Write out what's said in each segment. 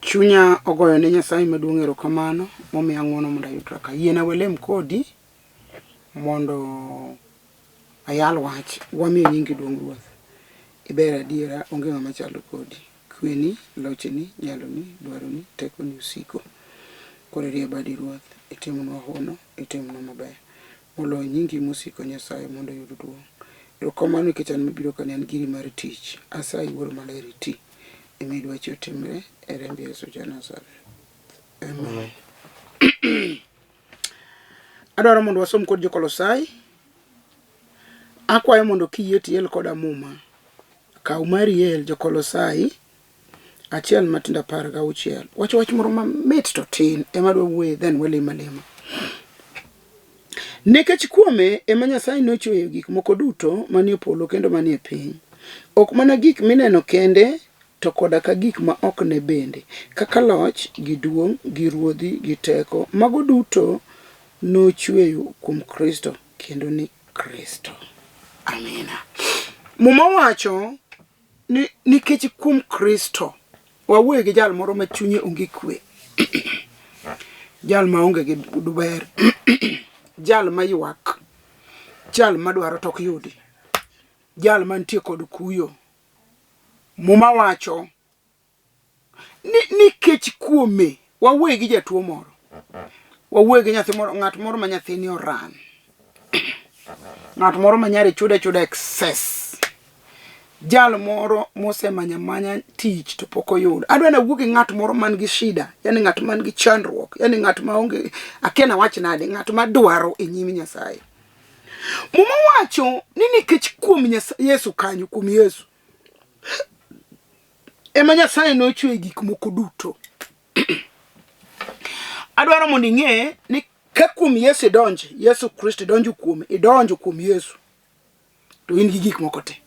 Chunya ogoyo ne Nyasaye maduong' erokamano momiya ng'wono mondo ayudra ka. Yiena walem kodi mondo ayal wach. Wamiyo nyingi duong' Ruoth. Iber adiera, onge ng'ama chalo kodi. Kweni, lochni, nyaloni, dwaroni, tekoni osiko. Koro irie badi Ruoth, itimnwa hono, itimnwa maber. Moloyo nyingi mosiko Nyasaye mondo oyud duong'. Erokamano nikech an mabiro ka ni an giri mar tich. Asayi Wuoro Maler iti. Imi dwachi otimre e remb Yesu ja Nazareth. Amen. Adwaro mondo wasom kod jo-Kolosai. Akwayo mondo kiyie to iel koda Muma. Kaw mari iel jo-Kolosai achiel matindo 16. Wacho wach moro mamit to tin ema adwa wuoye then walemo alema. Nikech kuome ema Nyasaye nochweyo gik moko duto manie polo kendo manie piny, ok mana gik mineno kende, to koda ka gik ma ok ne bende, kaka loch, gi duong', gi ruodhi, gi teko, mago duto nochweyo kuom Kristo kendo ni Kristo. Amina. Muma wacho ni nikech kuom Kristo wawuoyo gi jal moro ma chunye onge kwe, jal ma onge gi ber, jal ma ywak, jal ma dwaro to ok yudi, jal mantie kod kuyo. Muma wacho ni nikech kuome wawuoyo gi jatuo moro, wawuoyo gi nyathi moro, ng'at moro ma nyathini oran, ng'at moro ma nyare chude chuda excess, jal moro mosemanya manya tich to pok oyudo. Adwa ni awuo gi ng'at moro man gi shida, yani ng'at man gi chandruok, yani ng'at ma onge, akia nawach nade, ng'at ma dwaro e nyim Nyasaye. Muma wacho ni nikech kuom Yesu kanyo, kuom Yesu ema Nyasaye nochweyo gik moko duto. Adwaro mondo ing'e ni ka kuom Yesu idonjo, Yesu Kristo idonjo kuome, idonjo kuom Yesu, to in gi gik moko te.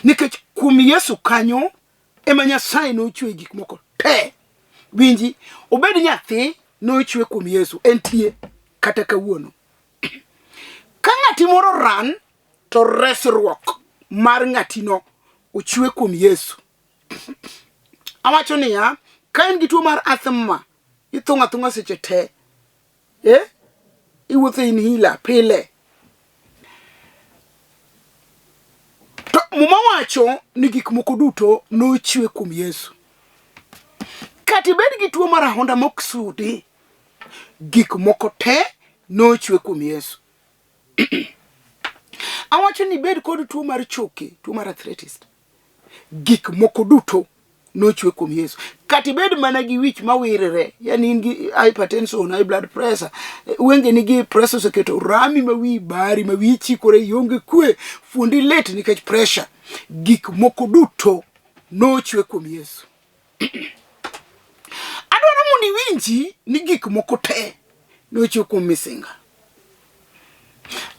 Nikech kuom Yesu kanyo ema Nyasaye nochweyo gik moko te. Winji, obed nyathi nochwe kuom Yesu, entie kata kawuono. Ka ng'ati moro ran to resruok mar ng'atino ochwe kuom Yesu. Awacho niya, ka in gi tuo mar asthma, ithung' athung'a seche te. Eh? Iwuotho in hila pile. To Muma wacho ni gik moko duto nochwe kuom Yesu. Kata ibed gi tuo mar ahonda mok sudi, gik moko te nochwe kuom Yesu. Awacho ni bed kod tuo mar choke, tuo mar arthritis. Gik moko duto nochwe kuom Yesu. Kata ibed mana gi wich mawirre, yani in gi hypertension, high blood pressure, wenge nigi pressure oseketo rami ma wiyi bari, ma wiyi chikore, ionge kwe, fuondi lit nikech pressure. Gik moko duto nochwe kuom Yesu. Adwaro mondo iwinji ni gik moko te nochwe kuom misinga.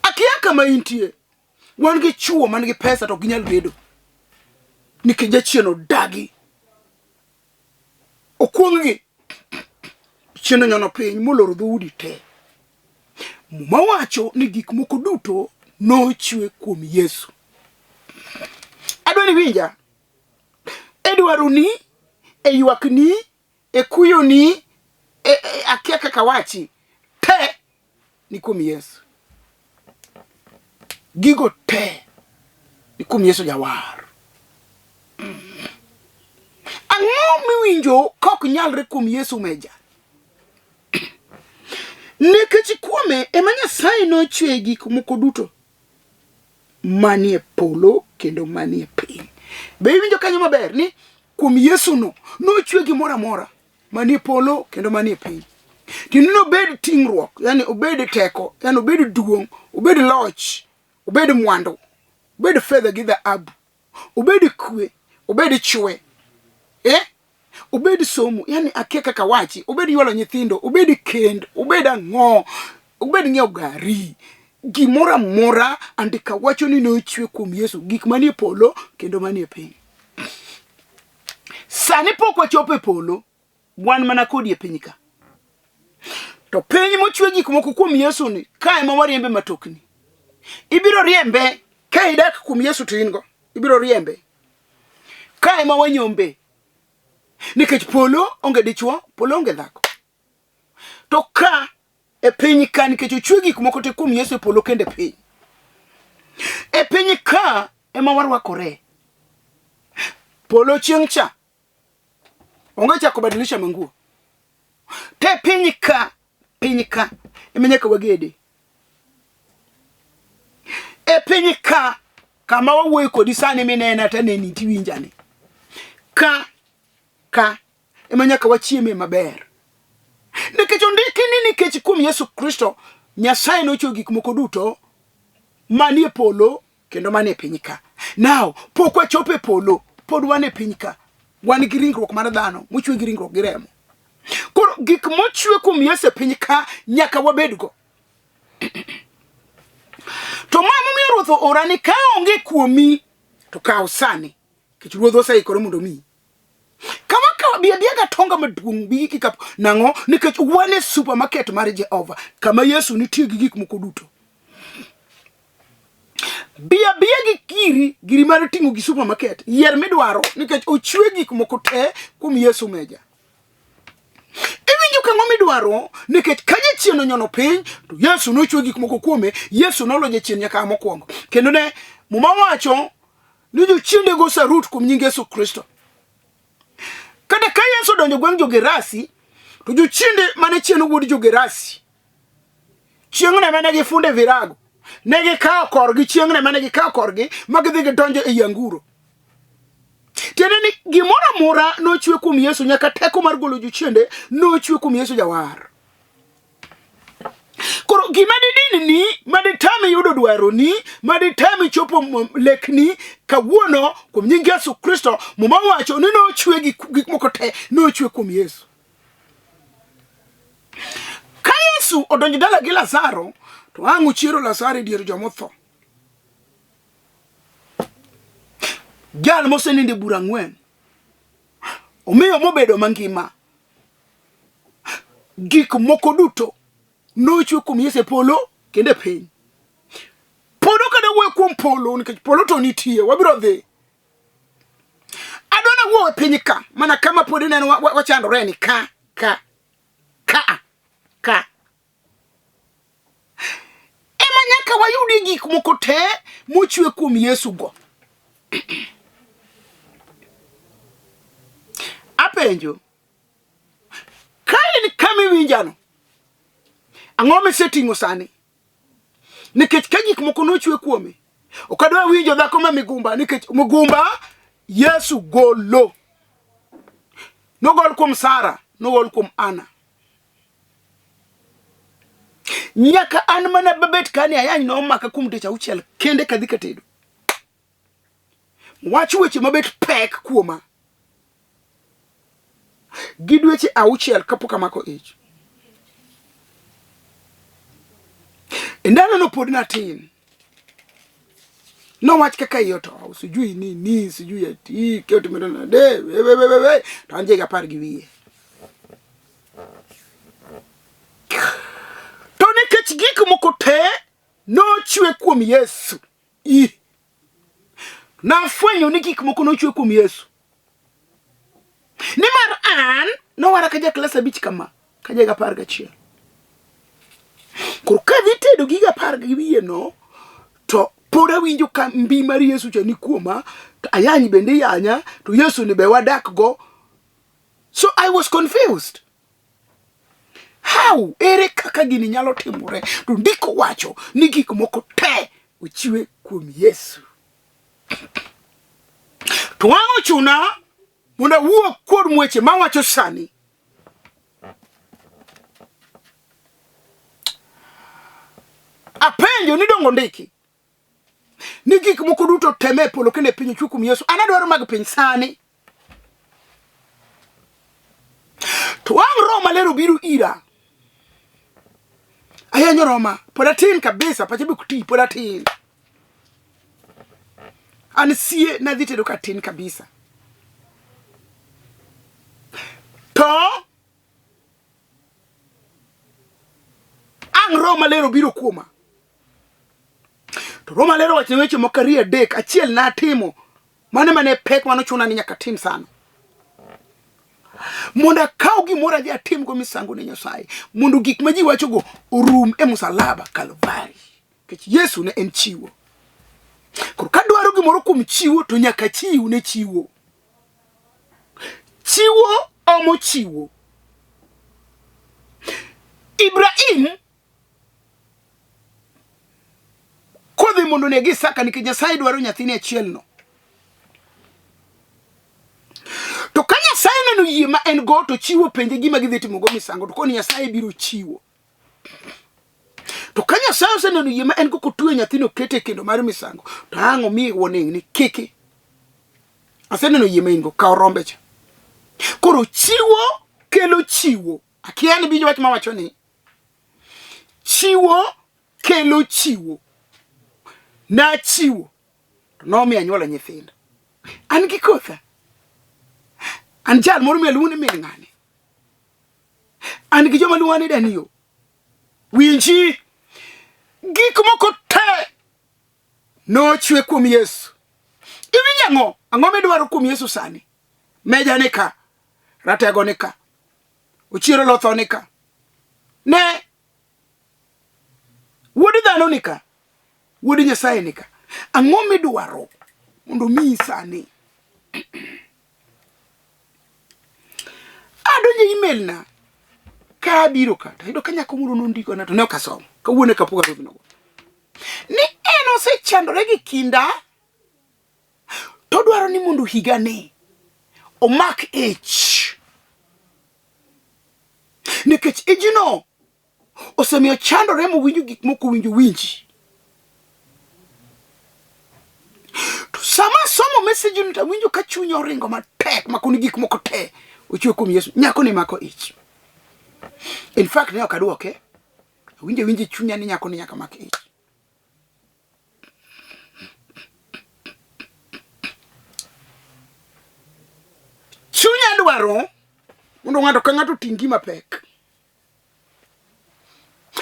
Akia kama intie, wan gi chuo man gi pesa to ok ginyal gedo nikech jachien odagi. Okuong'gi. Chien onyono piny moloro dhoudi te. Muma wacho ni gik moko duto nochwe kuom Yesu. Adwa ni winja. E dwaroni, e ywakni, e kuyoni, e akia kaka wachi, te ni kuom Yesu. Gigo te ni kuom Yesu jawar. Ang'o miwinjo ka ok nyalre kuom Yesu meja? Nikech kuome ema Nyasaye nochweyo gik moko duto manie polo kendo manie piny. Be iwinjo kanyo maber ni kuom Yesu no nochwe gimoro amora manie polo kendo manie piny. Tiende ni obed ting'ruok, yani obed teko, yani obed duong', obed loch, obed mwandu, obed fedha gi dhahabu, obed kwe, obed chwe. Eh? Obed somo, yani akia kaka wachi, obed ywalo nyithindo, obed kend, obed ang'o, obed ng'iewo gari, gimoro amora andika wacho ni nochwe kuom Yesu, gik manie polo kendo manie piny. Sani pok wachopo e polo, wan mana kodi e piny ka. To piny mochwe gik moko kuom Yesu ni, ka ema wariembe matokni. Ibiro riembe ka idak kuom Yesu to in go. Ibiro riembe. Ka ema wanyombe. Nikech polo onge dichwo, polo onge dhako. To ka e piny ka nikech ochwe gik moko te kuom Yesu e polo kendo e piny. E piny ka ema warwakore. Polo chieng' cha onge chako badilisha manguo. Te piny ka, piny ka ema nyaka wagede. E piny ka kama wawuoyo kodi sani minena taneni tiwinjani. Ka ka ema nyaka wachieme maber. Nikech ondiki ni nikech kuom Yesu Kristo Nyasaye nochiwo gik moko duto manie polo kendo manie piny ka. Now, pok wachopo e polo, pod wan e piny ka. Wan gi ringruok mar dhano mochwe gi ringruok gi remo. Koro gik mochwe kuom Yesu e piny ka nyaka wabedgo. To ma momiyo Ruoth oora ni ka onge kuomi to kaw sani, nikech Ruodh oseikore mondo omiyi. Kama kawa bi abiya gatonga maduong' bi gi kikapu. Nang'o? Nikech wan e supermarket mar Jehova, kama Yesu nitie gi gik moko duto. Bi abiya gi giri, giri mar ting'o gi supermarket, yier midwaro nikech ochwe gik moko te kuom Yesu meja. Iwinjo kang'o midwaro nikech ka jachien onyono piny to Yesu nochwe gik moko kuome, Yesu nolo jachien nyaka mokwongo. Kendo ne Muma wacho ni jochiende go sarut kuom nying Yesu Kristo. Kata ka Yesu odonjo gweng' jo-Gerasi, to jochiende mane chien wuod jo-Gerasi, chieng'no mane gifunde virago, ne gikawo korgi chieng'no mane gikawo korgi ma gidhi gidonjo ei anguro. Tiende ni gimoro amora nochwe kuom Yesu, nyaka teko mar golo jochiende nochwe kuom Yesu Jawar. Koro gima didinni ma ditami yudo dwaroni, ma ditami chopo lekni kawuono kuom nying Yesu Kristo, Muma wacho ni nochwe gik moko te, nochwe kuom Yesu. Ka Yesu odonjo dala gi Lazaro, to ang' ochiero Lazaro e dier jomotho. Jal mosenindo e bura ang'wen, omiyo mobedo mangima. Gik moko duto nochwe kuom Yesu e polo kendo e piny. Polo kada wuoyo kuom polo nikech polo to nitie, wabiro dhi. Adwa nawuo e piny ka, mana kama pod ineno wachandore ni ka, ka, ka, ka. Ema nyaka wayudie gik moko te mochwe kuom Yesu go. Apenjo, ka in kama iwinjano, ang'o miseting'o sani? Nikech ka gik moko nochwe kuome, ok adwa winjo dhako ma migumba, nikech migumba Yesu golo. Nogol kuom Sara, nogol kuom Ana. Nyaka an mana babet kani ayany nomaka kuom dweche auchiel kende kadhi katedo. Wach weche mabet pek kuoma gi dweche auchiel kapok amako ich. E ndalono pod natin. Nowach kaka iye otow, sijui ni ni, sijui ati, kia otimore nade, we we we we we, to an jahiga apar gi wiye. To nikech gik moko te nochwe kuom Yesu, i nafwenyo ni gik moko nochwe kuom Yesu. Nimar an nowara ka ja klas abich kama, ka jahiga 11. Koro kadhi tedo giga apar gi wiye no, to pod awinjo ka mbi mar Yesu cha ni kuoma, to ayany bende iyanya, to Yesu ni be wadak go. So I was confused. How? Ere kaka gini nyalo timore? To ndiko wacho ni gik moko te ochiwe kuom Yesu. To wang' ochuna mondo awuo kuom weche mawacho sani. Apenjo ni dongo ndiki ni gik moko duto teme e polo kendo e piny ochwe kuom Yesu. An adwaro mag piny sani. To wang' Roho Maler obiro ira. Ayanyo Roma, pod atin kabisa, pacha be ok ti, pod atin. An sie nadhi tedo ka tin kabisa. To ang' Roho Maler obiro kuoma. To Roho Maler owacho weche moko ariyo adek, achiel natimo, mano mane pek mane ochuna ni nyaka tim sana. Mondo akaw gimoro adhi atimgo misango ne Nyasaye, mondo gik ma ji wachogo orum e musalaba Kalvari. Nikech Yesu ne en chiwo. Koro kadwaro gimoro kuom chiwo to nyaka chiw ne chiwo. Chiwo omo chiwo. Ibrahim kodhi mondo oneg Isaka nikech Nyasaye dwaro nyathine achielno. To ka Nyasaye neno yie ma en go to chiwo penje gima gidhi timogo misango to koni Nyasaye biro chiwo. To ka Nyasaye oseneno yie ma en go kotweyo nyathino kete e kendo mar misango to ang' omiye warning ni kiki aseneno yie ma in go kaw rombe cha. Koro chiwo kelo chiwo. Akia ni binjo wach mawacho ni chiwo kelo chiwo. Nachiwo to nomiyo anyuolo nyithindo. An gi kotha. An jal moro miluongo ni min ng'ani. An gi joma luonga ni Daniyo. Winji, gik moko te nochwe kuom Yesu. Iwinjo ang'o? Ang'o midwaro kuom Yesu sani? Meja ni ka, ratego ni ka, ochiero lotho ni ka. Ne, wuod dhano ni ka, wuod Nyasaye ni ka. Ang'o midwaro mondo omiyi sani? Adonjo e email na ka abiro ka to ayudo ka nyako moro nondiko na to ne ok asomo. Kawuono eka pok aromo Ni en osechandore gi kinda to odwaro ni mondo higani omak ich. Nikech ijno osemiyo chandore mowinjo gik moko winjo winji. To sama asomo message ni to awinjo ka chunya oringo matek makoni gik moko te ochwe kuom Yesu. Nyako ni mako ich. In fact ne ok adwoke. Awinjo awinjo e chunya ni nyako ni nyaka mak ich. Chunya dwaro mondo ng'ato ka ng'ato oting' gima pek.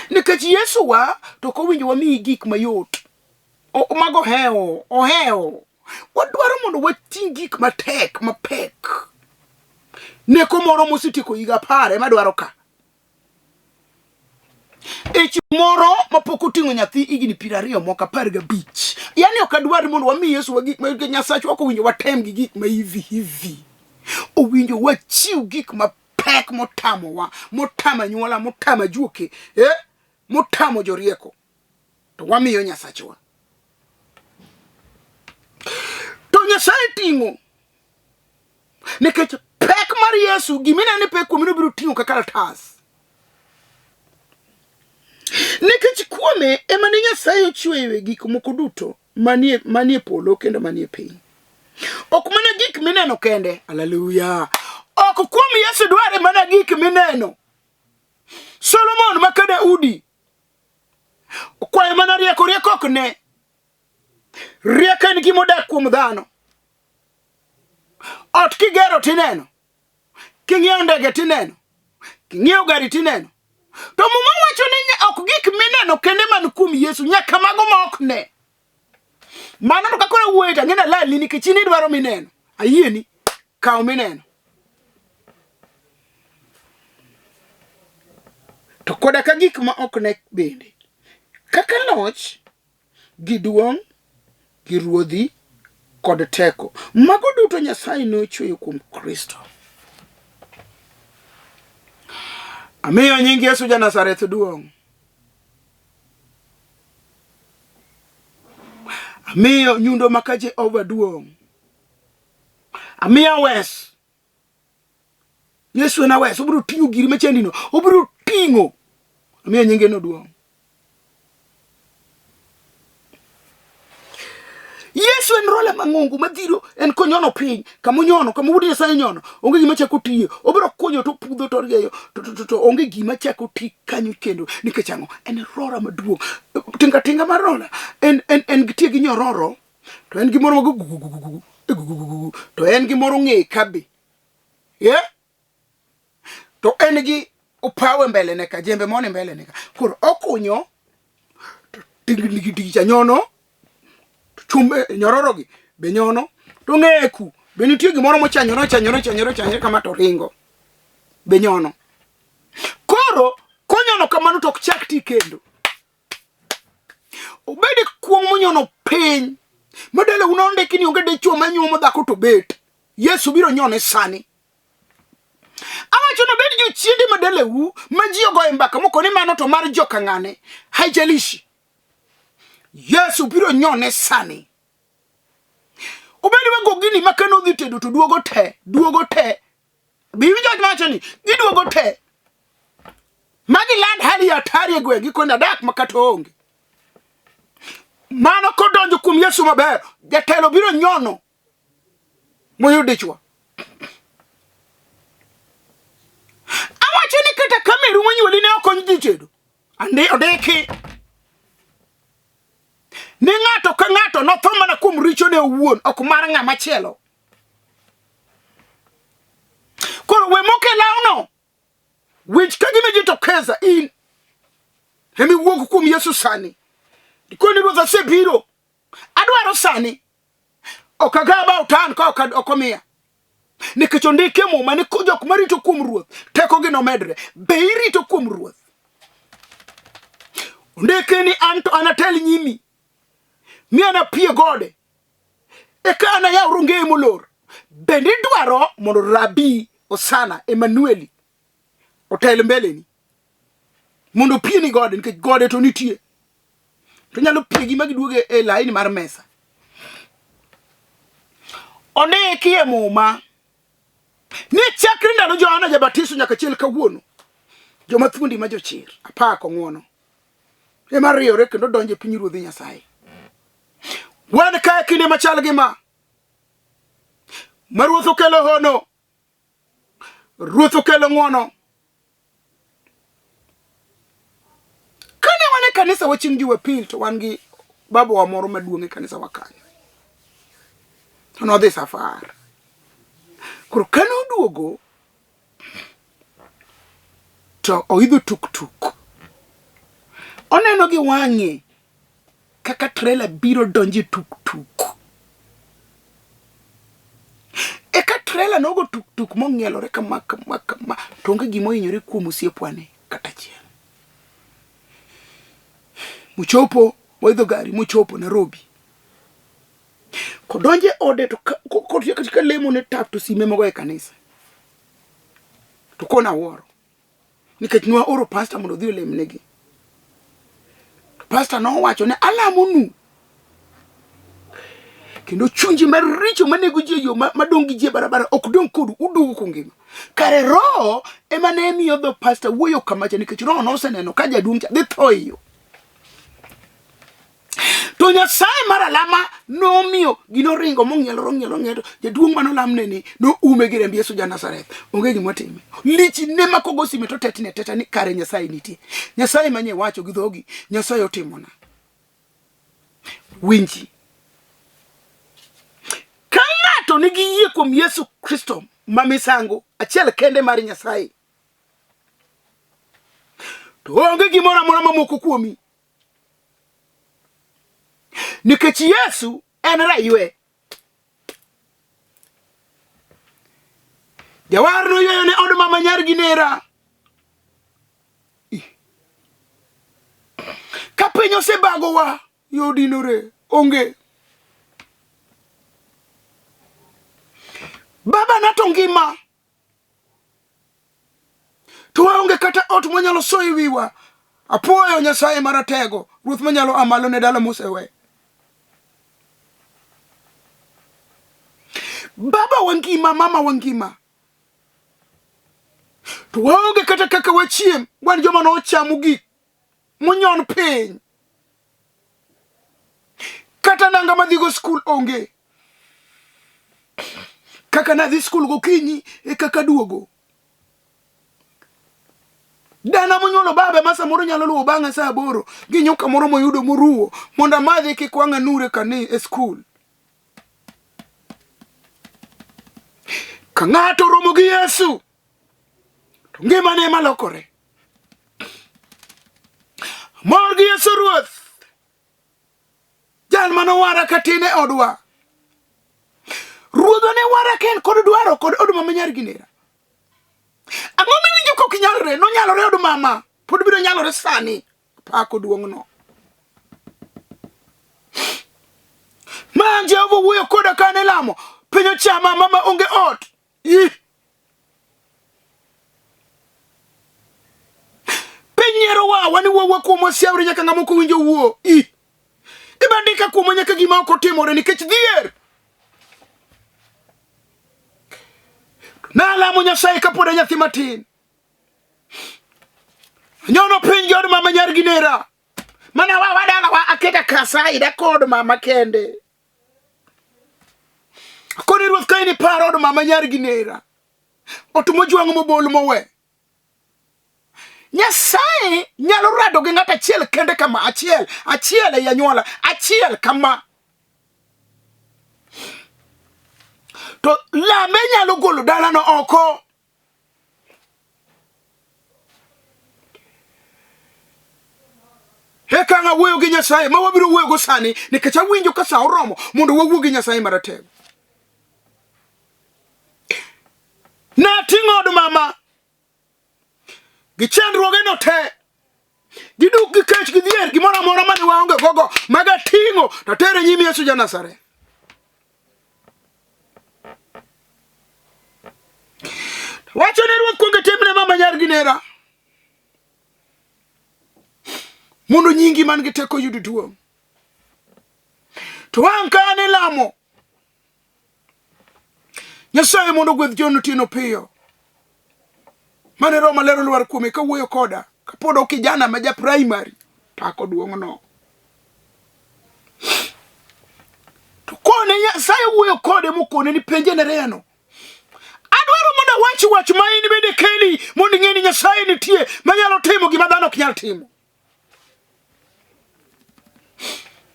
Nikech Yesu wa to ok owinjo wamiyi gik mayot. Mago ohewo, ohewo. Wadwaro mondo wating' gik matek, mapek. Neko moro mosetieko higa apar ema dwaro ka. Ich moro mapok oting'o nyathi higni 20 moko 15. Yaani ok adwar mondo wami Yesu wa gik ma Nyasachwa ok owinjo watem gi gik ma hivi hivi. Owinjo wachiw gik mapek motamowa, motamo anyuola, motamo ajuoke, motamo jorieko. To wamiyo Nyasachwa. To Nyasaye ting'o nikech pek mar Yesu gima ineno ni pek kuomi nobiro ting'o ka kalatas. Nikech kuome ema ne Nyasaye ochweyoe gik moko duto manie polo kendo manie piny. Ok mana gik mineno kende. Haleluya. Ok kuom Yesu dware mana gik mineno. Solomon ma ka Daudi okwayo mana rieko, rieko ok ne. Rieko en gima odak kuom dhano. Ot kigero tineno, king'iewo ndege tineno, king'iewo gari tineno. To Muma wacho ni ok gik mineno kende man kuom Yesu, nyaka mago ma ok ne. Mano to kakoro awuoye to ang'e ni alalni nikech in idwaro mineno. Ayieni, kaw mineno. To koda ka gik ma ok ne bende, kaka loch gi duong' gi ruodhi kod teko. Mago duto Nyasaye nochweyo kuom Kristo. Amiyo nying Yesu ja Nazareth duong'. Amiyo nyundo maka Jehova duong'. Amiyo wes. Yesu en awes, obiro ting'o giri machandino, obiro ting'o. Amiyo nyinge no duong'. Yesu en rola mang'ongo madhiro en konyono piny kama onyono kama wuod Nyasaye nyono onge gima chako tiyo obiro kunyo to pudho to rieyo to, to, to, to onge gima chako ti kanyo kendo nikech ang'o en rora maduong' tinga tinga mar rola en en en gitie gi nyororo to en gimoro mago gugugugugu gugugugugu to en gimoro ng'e kabe yeah? to en gi opawe mbele ne ka jembe moni mbele ne ka koro okunyo to tingligitigi cha nyono to chumbe nyororo gi be nyono to ng'e ku be nitie gimoro mochanyore ochanyore ochanyore ochanyore kama to ringo. Be nyono. Koro konyono kamano to ok chak ti kendo. Obed kuong' monyono piny. Madala un ondiki ni onge dichwo manyuomo dhako to bet. Yesu biro nyone sani. Awacho ni obed jochiende madalau ma ji ogoye mbaka moko ni mano to mar joka ng'ane. Haijalishi. Yesu biro nyone sani. Obed wago gini ma kane odhi tedo to duogo te, duogo te. Be iwinjo wach mawacho ni giduogo te. Magi land hali ya hatari e gweng' gikone adak ma kata onge. Mano kodonjo kuom Yesu maber, jatelo biro nyono moyud dichwo. Awacho ni kata ka meru monyuoli ne ok ony dhi tedo, andi ondiki ni ng'ato ka ng'ato notho mana kuom richone owuon, ok mar ng'ama chielo. Koro we moke lawno, winj ka gima jitokeza in emi wuok kuom Yesu sani. Dikoni Ruoth asebiro, adwaro sani. Ok agaba otan ka ok omiya. Nikech ondiki e Muma ni jok marito kuom Ruoth tekogi nomedre. Be irito kuom Ruoth? Ondiki ni an to anatel nyimi mi anapie gode eka anayaw rongeye molor. Bende idwaro mondo Rabi Osana Emanueli otel mbeleni mondo opieni gode nikech gode to nitie to nyalo piegi ma giduogo e laini mar mesa. Ondiki e Muma ni chakre ndalo Johana Jabatiso nyaka chiel kawuono joma thuondi ma jochir apako ng'wono ema riyore kendo donjo e piny ruodhi Nyasaye. Wan ka e kinde machal gi ma ma Ruoth okelo hono, Ruoth okelo ng'wono. Kane wan e kanisa wa chieng' Jumapil to wan gi babawa moro maduong' e kanisa wa kanyo. To nodhi safar. Koro kane oduogo to oidho tuktuk. Oneno gi wang'e kaka trela biro donjo e tuktuk. Eka trela nogo tuktuk mong'ielore kama kama kama to onge gima ohinyore kuom osiepwani kata achiel. Mochopo, waidho gari mochopo Nairobi. Kodonjo e ode to katika lemo ne tap to sime mogo e kanisa. To kona wuoro. Nikech nwaoro pasta mondo odhi olemnegi. To pasta nowacho ne alamonu. Kendo chunje maricho manego ji e yo madong' gi ji e barabara ok dong' kodu, uduogo kungima. Kare roho ema ne miyo dho pasta wuoyo kamacha nikech roho noseneno ka jaduong' cha dhi tho e yo. To Nyasaye mar alama nomiyo gino ringo mong'ielore ong'ielore ong'ielore. Jaduong' mane olamne ni noume gi remb Yesu ja Nazareth. Onge gima otime. Lich ne ma kogo sime to tetni ateta ni kare Nyasaye nitie. Nyasaye manye wacho gi dhogi, Nyasaye otimona. Winji. Ka ng'ato nigi yie kuom Yesu Kristo ma misango achiel kende mar Nyasaye, to onge gimoro amora mamoko kuomi. Nikech Yesu en raywe. Jawar noyweyo ne od mama nyar gi nera. Ka piny osebagowa, yo dinore, onge. Baba na to ngima. To waonge kata ot mwanyalo soyo e wiwa. Apuoyo Nyasaye Maratego, Ruoth manyalo a malo ne dala mosewe. Baba wangima, mama wangima. To waonge kata kaka wachiem, wan joma nochamo gik monyon piny. Kata nanga madhigo skul onge. Kaka nadhi skul gokinyi e kaka duogo. Dana monyuolo baba ma samoro nyalo luwo bang'a saa aboro gi nyuka moro moyudo moruwo mondo amadhi kik wang'a nure kani e skul. Ka ng'ato oromo gi Yesu to ngimane ema lokore. Mor gi Yesu Ruoth, jal mane owara katin e odwa. Ruodhwa ne wara ka en kod dwaro kod od mama nyar gi nera. Ang'o miwinjo kok nyalre? Nonyalore od mama. Pod biro nyalore sani. Pako duong'no. Ma Jehova wuoyo koda ka ne lamo. Piny ochama mama onge ot. Ih. Piny nyierowa, wan wuowa kuomwa siawre nyaka ng'ama ok owinjo wuo. Ih. Ibandika kuomwa nyaka gima ok otimore nikech dhier. Nalamo Nyasaye kapod anyathi matin. Nyono piny gi od mama nyar gi nera. Mana wa wadala wa aketa kasa ida kod mama kende. Akoni ruoth ka in iparo od mama nyar gi nera. Ot mojwang' mobol mowe. Nyasaye nyalo rado gi ng'at achiel kende kama achiel, achiel ei anyuola, achiel kama. To lame nyalo golo dalano oko. Eka ang' awuoyo gi Nyasaye ma wabiro wuoyogo sani nikech awinjo ka sa oromo mondo wawuo gi Nyasaye maratego. Nating'o od mama gi chandruogeno te gi duk gi kech gi dhier gimoro amora mane waonge gogo maga ting'o to atere nyim Yesu ja Nazareth. Wacho ne ruoth kuonge timne mama nyar gi nera mondo nyingi man gi teko yud duong'. To wang' ka an e lamo Nyasaye mondo ogwedh John Otieno piyo. Mane Roho Maler olwar kuome kawuoyo koda kapod ok kijana ma ja primary pako duong'no. To kone Nyasaye wuoyo kode mokone ni penje ne reno. Adwaro mondo awach wach ma in bende keli mondo ing'e ni Nyasaye nitie manyalo timo gima dhano ok nyal timo.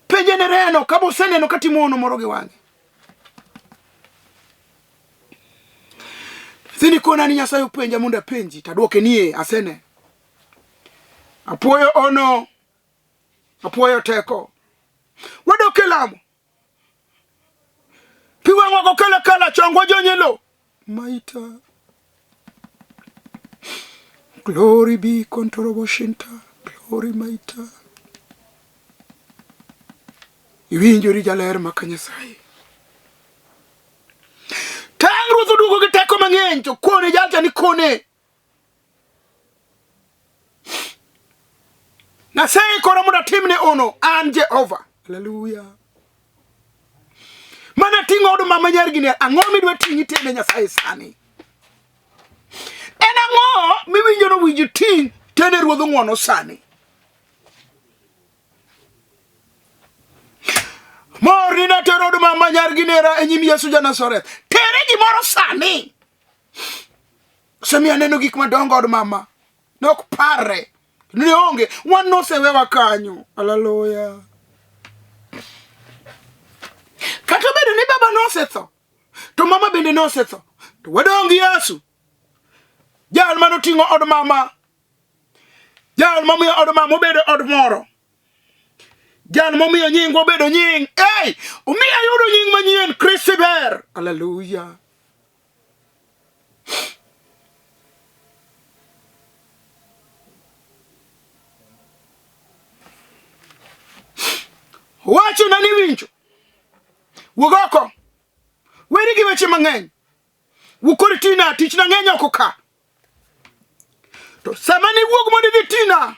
Penje ne reno ka boseneno ka timo hono moro gi wang'e. Sini kona ni Nyasaye openja mondo apenji to adwoke ni ee asene. Apuoyo ono, apuoyo teko. Wadok e lamo. Pi wang'wa kokelo kala chongwa jonye lo. Maita. Glory be controboshinta. Glory maita. Iwinjori jaler maka Nyasaye. Tang' ruoth oduogo gi teko mang'eny to kone jalcha ni kone. Naseikora mondo atimne ono an Jehova. Haleluya. Mana ting'o od mama nyar gini, ang'o midwa ting'i tene Nyasaye sani? En ang'o miwinjo no winj ting' tene Ruodh ng'wono sani? Mor ni natero od mama nyar ginera e nyim Yesu ja Nazareth. Tere gimoro sani. Osemiyo aneno gik madongo od mama. Ne ok parre. Ne onge. Wan nosewewa kanyo. Haleluya. Kata obedo ni baba nosetho, to mama bende nosetho, to wadong' gi Yesu. Jal mane oting'o od mama. Jal momiyo od mama obedo od moro. Jal momiyo nyingwa obedo nying. Ei, omiyo ayudo nying manyien, Kristi ber. Haleluya. Wachona ni winjo. Wuog oko. Weri gi weche mang'eny. Wuog kod tina, tich na ng'eny oko ka. To sama ni wuog mondo idhi tina,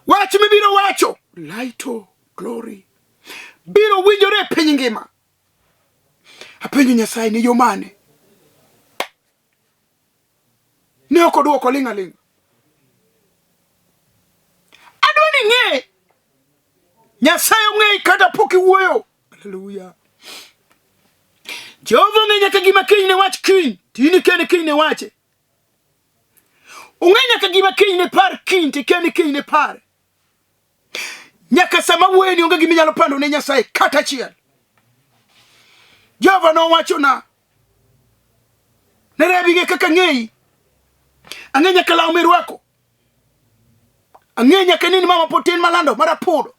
wach mibiro wacho, light glory, biro winjore e piny ngima. Apenjo Nyasaye ni yo mane? Ne ok odwoko ling' aling'a. Adwa ni ing'e Nyasaye ong'eyi kata pok iwuoyo. Haleluya. Jehova ong'e nyaka gima kiny ne wach kiny, to in ikia ni kiny ne wache. Ong'e nyaka gima kiny ne par kiny, to ikia ni kiny ne pare. Nyaka sama wuoyeni onge gima inyalo pando ne Nyasaye kata achiel. Jehova nowachona, ne rebi ng'e kaka ng'eyi. Ang'e nyaka law mirwako. Ang'e nyaka nini mama pod tin malando mar apudo.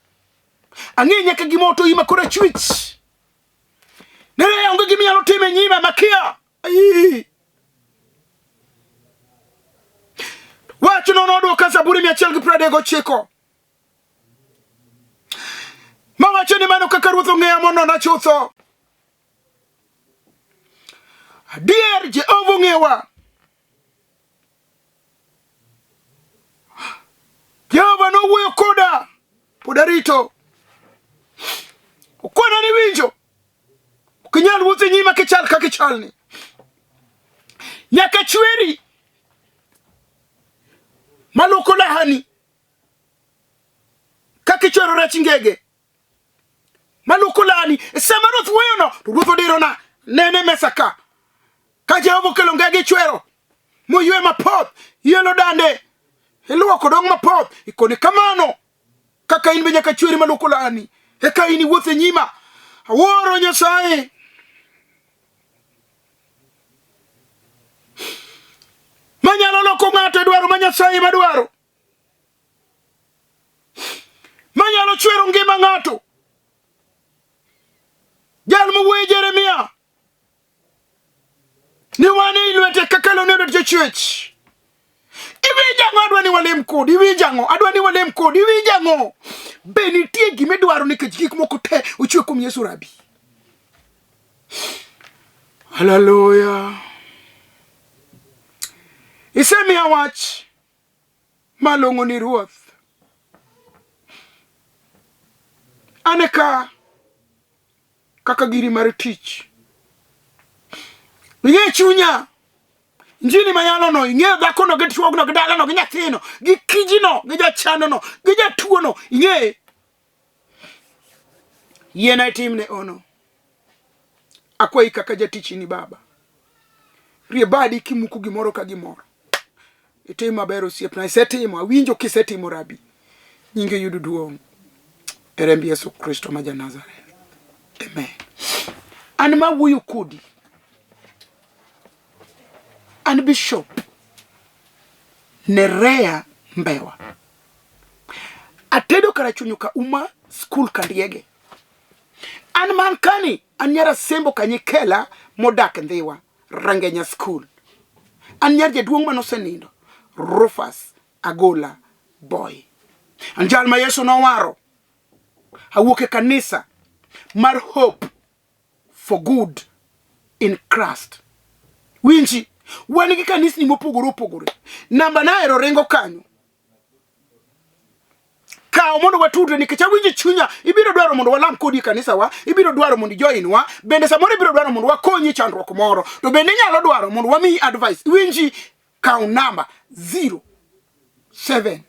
Ang'e nyaka gima otoyi ma korachwich. Nere onge gima inyalo timo e nyima makia. Ai. Wachno nodwoka Zaburi 139. Mawacho ni mano kaka Ruoth ong'eya monona chutho. Adier Jehova ong'ewa. Jehova nowuoyo koda, pod arito. Okona ni winjo. Ok inyal wuotho e nyima kichal kaka ichalni. Nyaka chweri maluoko lahani kaka ichwero rech ngege maluoko lahani. Sama ruoth wuoyono to ruoth odirona nene mesa ka ka Jehova okelo ngege ichwero moywe mapoth ielo dande iluoko dong' mapoth ikone kamano kaka in be nyaka chweri maluoko lani eka in iwuoth e nyima awuoro Nyasaye manyalo loko ng'ato e dwaro ma Nyasaye madwaro manyalo chwero ngima ng'ato jal mowuoyo Jeremia ni wan ei lwete kaka lo ne lwet jachwech. Iwinjo ang'o? Adwa ni walem kodi. Iwinjo ang'o? Adwa ni walem kodi. Iwinjo ang'o? Be nitie gima idwaro nikech gik moko te ochwe kuom Yesu Rabi? Haleluya. Isemiya wach malong'o ni Ruoth. An ka kaka giri mar tich. Ing'e chunya, injili mayalono, ing'eyo dhakono gi chuogno gi dalano gi nyathino gi kijino gi jachanono gi jatuono, ing'eye. Yiena itimne ono. Akwayi kaka jatichni Baba. Rie badi kimuko gimoro ka gimoro. Itim maber osiepna, isetimo, awinjo kisetimo Rabi. Nyinge yud duong' e remb Yesu Kristo ma ja-Nazareth. Amen. An ma wuoyo kodi, an Bishop Nerea Mbewa. Atedo Karachuonyo ka uma skul Kandiege. An man kani, an nyar Asembo Kanyikela modak Ndhiwa. Rangenya School. An nyar jaduong' mane osenindo, Rufus Agola Boy. An jal ma Yesu nowaro. Awuok e kanisa mar Hope for Good in Christ. Winji, wan gi kanisni mopogore opogore. Namba na ero ringo kanyo. Kaw mondo watudre nikech awinjo chunya ibiro dwaro mondo walam kodi e kanisawa, ibiro dwaro mondo ijoin wa, bende samoro ibiro dwaro mondo wakonyi e chandruok moro, to bende inyalo dwaro mondo wamiyi advice. Winji, kaw namba 0 7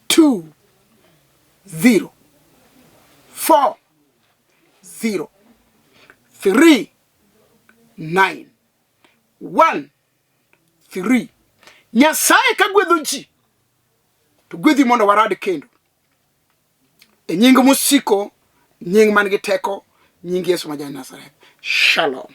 2 0 4 0 3 9 1 3. Nyasaye ka gwedho ji to gwedhi mondo warad kendo e nying mosiko, nying man gi teko, nying Yesu ma ja Nazareth. Shalom.